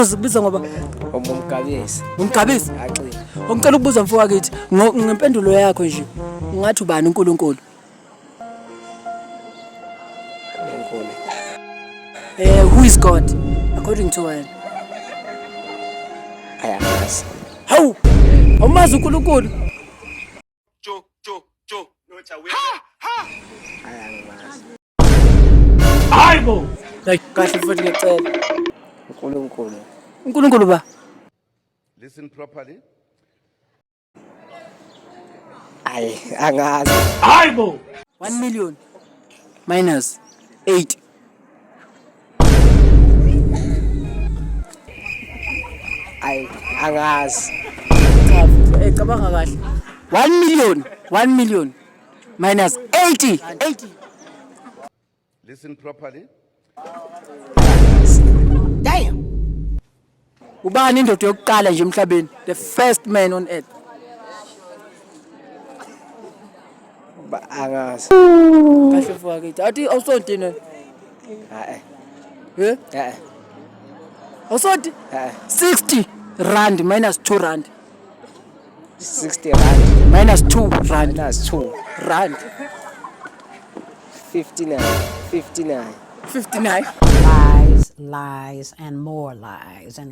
Uzibiza ngoba Umgabisi. Umgabisi? Axile. Ngicela ukubuza mfo wakithi ngempendulo yakho nje. Ungathi ubani uNkulunkulu? Unkulunkulu. Who is God according to wena? Ayazi. Hawu! Awumazi uNkulunkulu? Ayangimazi. Hayibo! Like kahle mfowethu, ngiyacela. uNkulunkulu. uNkulunkulu ba? Listen properly. Ayi, angazi. 1 million minus 8. Ayi, angazi. Cha mfethu, cabanga kahle. 1 million, 1 million minus 80. 80. Listen properly. Damn. Ubani indoda yokuqala nje emhlabeni? The first man on earth. Angazi. Kahle mfo wakithi. Athi awusonti nina. Hayi. Eh? Eh. Awusonti? Eh. 60 rand minus 2 rand. 60 rand. Minus 2 rand. Minus 2. Rand. 59. 59. 59. Lies, lies, and more lies, and